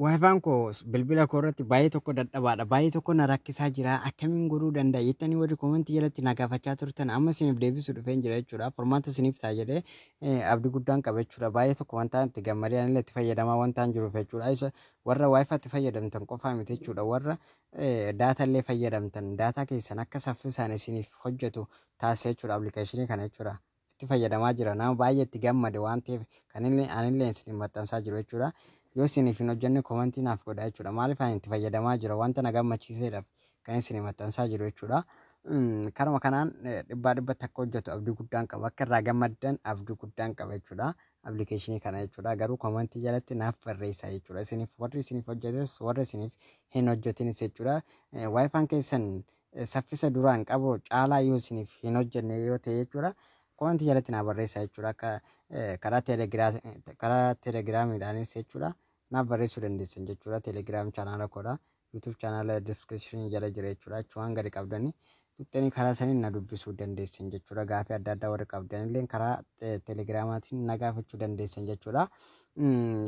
WiFi'n koo bilbila koo irratti baay'ee tokko dadhabaadha. Baay'ee tokko na rakkisaa jira. Akkamiin godhuu danda'a jettanii warri koomentii jalatti na gaafachaa turtan, amma isiniif deebisuu dhufeen jira jechuudha. Furmaata isiniif ta'a jedhee abdii guddaan qaba jechuudha. Baay'ee tokko wanta itti gammadee anillee itti fayyadamaa wanta jiruuf jechuudha. Isa warra WiFi itti fayyadamtan qofaa miti jechuudha. Warra data illee fayyadamtan, data keessan akka saffisaan isiniif hojjetu taasisa jechuudha appilikeeshinii kana jechuudha. Itti fayyadamaa jira. Nama baay'ee itti gammade waan ta'eef kan inni anillee isiniif maxxansaa jiru jechuudha. Yoo isiniif hin hojjenne koomentii naaf godha jechuudha. Maaliif ani itti fayyadamaa jira, wanta na gammachiiseedhaaf kan isiniif maxxansaa jiru jechuudha. Karuma kanaan dhibbaa dhibbatti akka hojjetu abdii guddaan qaba. Akka irraa gammaddan abdii guddaan qaba jechuudha. Appilikeeshinii kana jechuudha. Garuu koomentii jalatti naaf barreessaa jechuudha. Isiniif warri isiniif hojjetes, warri isiniif hin hojjetinis jechuudha. WiFi'n keessan saffisa duraan qabu caalaa yoo isiniif hin hojjenne yoo ta'e jechuudha, koomentii jalatti naaf barreessaa jechuudha. Akka karaa telegiraamiidhaanis jechuudha, naaf barreessuu dandeessan jechuudha. Telegiraam chaanaala koodha. YouTube chaanaala description jala jira jechuudha. Achumaan gadi qabdanii tuqxanii karaa saniin na dubbisuu dandeessan jechuudha. Gaafii adda addaa warri qabdanillee karaa telegiraamaatiin na gaafachuu dandeessan jechuudha.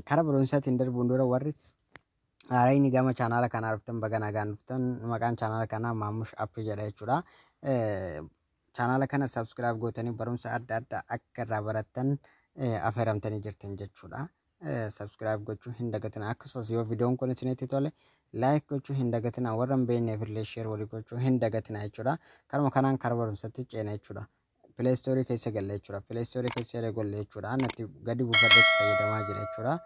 Karaa barumsaatiin darbuun dura, warri haarayni gama chaanaala kanaa dhuftan, baga nagaan dhuftan. Maqaan chaanaala kanaa Maamush Appii jedha jechuudha. Chaanaala kana subscribe gootanii barumsa adda addaa akka irraa barattan affeeramtanii jirtan jechuudha. Subscribe gochuu hin dagatina. Akkasumas yoo viidiyoon kun isinitti tole like gochuu hin dagatina. Warra hin beekneef illee share walii gochuu hin dagatina jechuudha. Karuma kanaan karaa barumsatti ceena jechuudha. Play Store keessa galle jechuudha. Play Store keessa yeroo galle jechuudha, natti gadi buufadhee itti fayyadamaa jira jechuudha.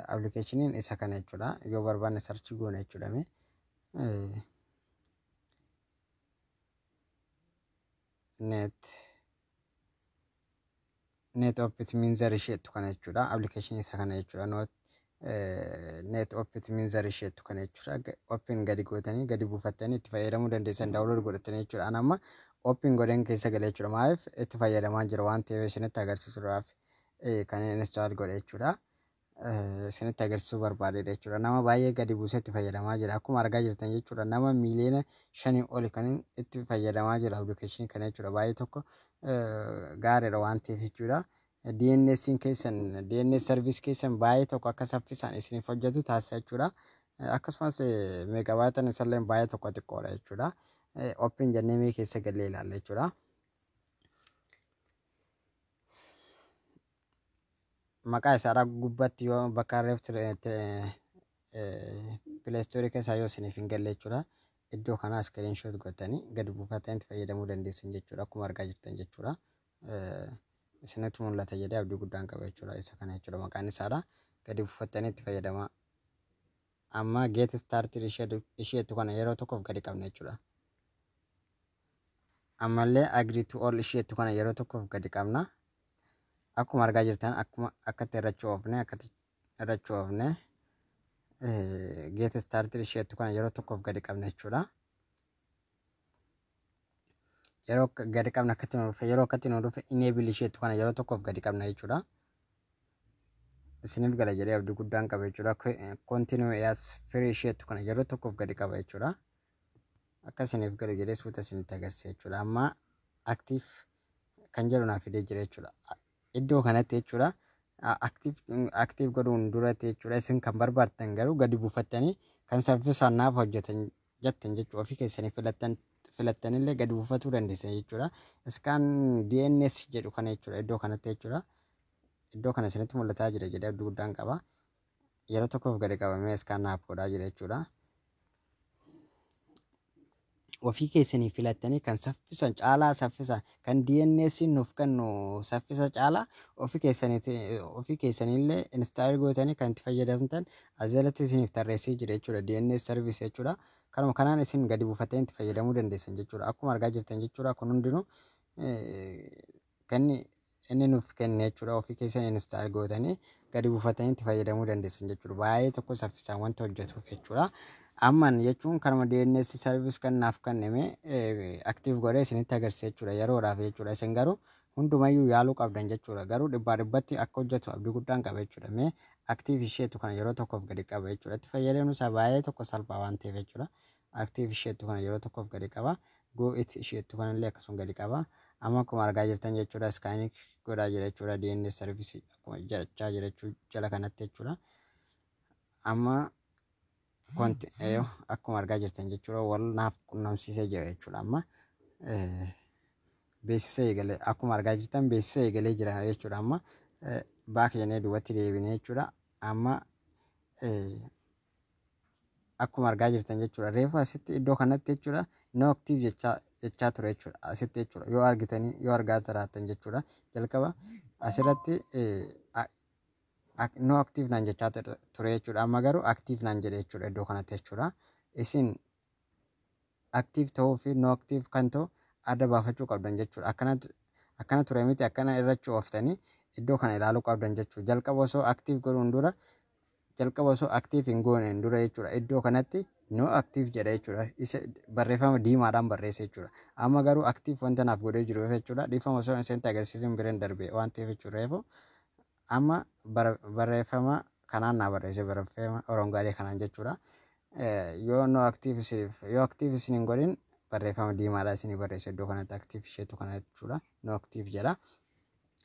Appilikeeshiniin isa kana jechuudha. Yoo barbaanne search goona jechuudha. Mee net optimizer isheettu kana jechuudha. Appilikeeshinii isa kana jechuudha. Not net optimizer isheettu kana jechuudha. Open gadi gootanii, gadi buufattanii itti fayyadamuu dandeessan, download godhatanii jechuudha. Ani amma open godheen keessa galee jechuudha. Maaliif itti fayyadamaa jira waan ta'eef isinitti agarsiisuudhaaf kan install godhe jechuudha. Isinitti agarsiisuu barbaadedha jechuudha. Nama baay'ee gadi buusee itti fayyadamaa jira. Akkuma argaa jirtan jechuudha. Nama miiliyoona 5 oli kan itti fayyadamaa jira appilikeeshinii kana jechuudha. Baay'ee tokko gaariidha waan ta'eef jechuudha. DNS keessan, DNS service keessan baay'ee tokko akka saffisaan isiniif hojjetu taasisa jechuudha. Akkasumas meegaabaayitiin isallee baay'ee tokko xiqqoodha jechuudha. Open jennee mee keessa galee ilaalla jechuudha. Maqaa isaadha gubbatti yoo bakka reef Play Store keessaa yoo isiniif hin galle jechuudha, iddoo kanaa screenshot gootanii gadi buufatanii itti fayyadamuu dandeessan jechuudha. Akkuma argaa jirtan jechuudha. Isinitti mul'ata jedhee abdii guddaan qaba jechuudha. Isa kana jechuudha maqaan isaadha. Gadi buufattanii itti fayyadamaa. Amma get started isheetu kana yeroo tokkoof gadi qabna jechuudha. Ammallee agree to all isheetu kana yeroo tokkoof gadi qabna. Akkuma argaa jirtan, akkuma akkatti irratti oofne, akkatti irratti oofne, get started isheetu kana yeroo tokkoof gadi qabna jechuudha. Yeroo gadi qabna akkatti nu dhufe, yeroo akkatti nu dhufe enable isheetu kana yeroo tokkoof gadi qabna jechuudha. Isiniif gala jedhee abdii guddaan qaba jechuudha. Continue as free isheetu kana yeroo tokkoof gadi qaba jechuudha. Akka isiniif galu jedhee suuta isinitti agarsiisa jechuudha. Amma active kan jedhu naaf fidee jira jechuudha. Iddoo kanatti jechuudha. Active godhuun duratti jechuudha. Isin kan barbaaddan garuu gadi buufattanii kan saffisaan naaf hojjetan jettan jechuudha. Ofii keessanii filattan filattanillee gadi buufatuu dandeessan jechuudha. Scan DNS jedhu kana jechuudha. Iddoo kanatti jechuudha. Iddoo kana isinitti mul'ataa jira jedhee abdii guddaan qaba. Yeroo tokkoof gadi qabamee scan naaf godhaa jira jechuudha. Ofii keessanii filattanii kan saffisan caalaa, saffisa kan DNS nuuf kennu saffisa caalaa ofii keessaniillee install gootanii kan itti fayyadamtan as jalatti isiniif tarreessee jira jechuudha. DNS service jechuudha. Kanuma kanaan isin gadi buufattanii itti fayyadamuu dandeessan jechuudha. Akkuma argaa jirtan jechuudha. Kun hundinuu kan inni nuuf kenne jechuudha. Ofii keessan install gootanii gadi buufatanii itti fayyadamuu dandeessan jechuudha. Baay'ee tokko saffisaan wanta hojjetuuf jechuudha. Amman jechuun kanuma DNS service kan naaf kenname active godhee isinitti agarsiisa jechuudha yeroodhaaf jechuudha. Isin garuu hundumayyuu yaaluu qabdan jechuudha. Garuu dhibbaa dhibbatti akka hojjetu abdii guddaan qaba jechuudha. Mee active isheetu kana yeroo tokkoof gadi qaba jechuudha. Itti fayyadamni isaa baay'ee tokko salphaa waan ta'eef jechuudha. Active isheetu kana yeroo tokkoof gadi qaba. Got it isheetu kanallee akkasuma gadi qaba. Amma akkuma argaa jirtan jechuudha, scanning godhaa jira jechuudha. DNS service akkuma jechaa jira jechuu jala kanatti jechuudha. Amma wanti akkuma argaa jirtan jechuudha, wal naaf qunnamsiisee jira jechuudha. Amma beeksisa eegalee, akkuma argaa jirtan beeksisa eegalee jira jechuudha. Amma back jennee duubatti deebinee jechuudha. Amma akkuma argaa jirtan jechuudha, reefu asitti iddoo kanatti jechuudha, no active jechaa ture jechuudha asitti jechuudha. Yoo argitanii, yoo argaa jiraattan jechuudha, jalqaba asirratti no active naan jechaa ture jechuudha. Amma garuu active naan jedhe jechuudha iddoo kanatti jechuudha. Isin active ta'uu fi no active kan ta'u adda baafachuu qabdan jechuudha. Akkana ture miti, akkana irratti ooftanii iddoo kana ilaaluu qabdan jechuudha. Jalqaba osoo active godhuun dura, jalqaba osoo active hin gooneen dura jechuudha, iddoo kanatti no active jedha jechuudha. Isa barreeffama diimaadhaan barreesse jechuudha. Amma garuu active wanta naaf godhee jiru jechuudha. Dhiifama, osoo isinitti agarsiisin bireen darbe waan ta'eef jechuudha. Reefu amma barreeffama kanaan naa barreesse, barreeffama orongaalee kanaan jechuudha. Yoo no active isiniif, yoo active isin hin godhin, barreeffama diimaadhaa isinii barreesse iddoo kanatti, active isheetu kana jechuudha. No active jedha.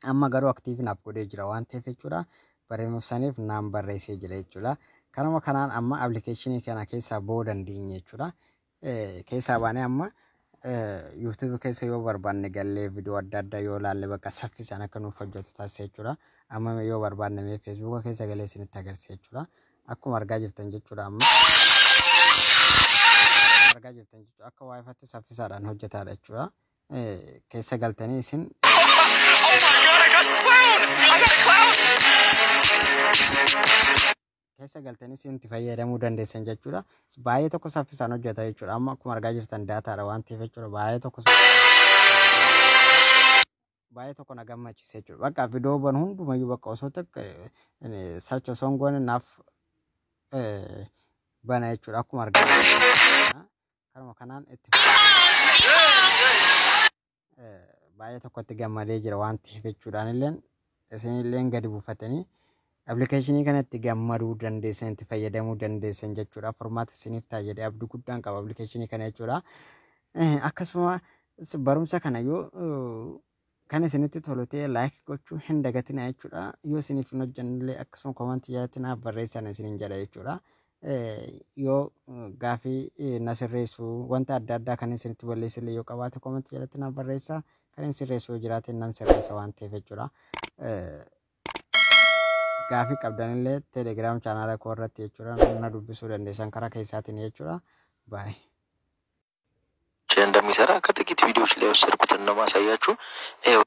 Amma garuu active naaf godhee jira waan ta'eef jechuudha, barreeffama saniif naan barreessee jira jechuudha. Kanuma kanaan amma appilikeeshinii kana keessaa ba'uu dandeenya jechuudha. Keessaa baanee amma YouTube keessa yoo barbaanne gallee viidiyoo adda addaa yoo ilaalle, bakka saffisaan akka nuuf hojjetu taasisa jechuudha. Amma yoo barbaanne mee Feesbuuka keessa galee isinitti agarsiisa jechuudha. Akkuma argaa jirtan jechuudha, amma argaa jirtan jechuudha, akka WiFitti saffisaadhaan hojjetaadha jechuudha. Keessa galtanii isin Oh my God, I got a cloud! I got a cloud! Keessa galtanii isin itti fayyadamuu dandeessan jechuudha. Baay'ee tokko saffisaan hojjeta jechuudha. Amma akkuma argaa jirtan daataadha waan ta'eef jechuudha. Baay'ee tokko na gammachiise jechuudha. Bakka viidiyoo banu hundumayyuu bakka osoo tokko search osoo hin goone naaf bana jechuudha. Akkuma argaa jirtan. Karuma kanaan itti baay'ee tokkotti gammadee jira waan ta'eef jechuudhaan illeen isinilleen gadi buufatanii appilikeeshinii kanatti gammaduu dandeessan, itti fayyadamuu dandeessan jechuudha. Furmaata isiniif ta'a jedhee abdii guddaan qaba appilikeeshinii kana jechuudha. Akkasuma barumsa kana yoo kan isinitti tolu ta'e like gochuu hin dagatina jechuudha. Yoo isiniif hin hojjannellee akkasuma koomantii jalatti naaf barreessan isiniin jedha jechuudha. Yoo gaafii na sirreessu, wanta adda addaa kan isinitti balleessillee yoo qabaate, koomantii jalatti naaf barreessaa. Kan hin sirreessu yoo jiraate nan sirreessa waan ta'eef jechuudha. Gaafii qabdanillee Telegram chaanaala koo irratti jechuudha na dubbisuu dandeessan karaa keessaatiin jechuudha. Baay'ee. እንደሚሰራ ከጥቂት ቪዲዮዎች ላይ የወሰድኩትን ነው ማሳያችሁ። ይኸው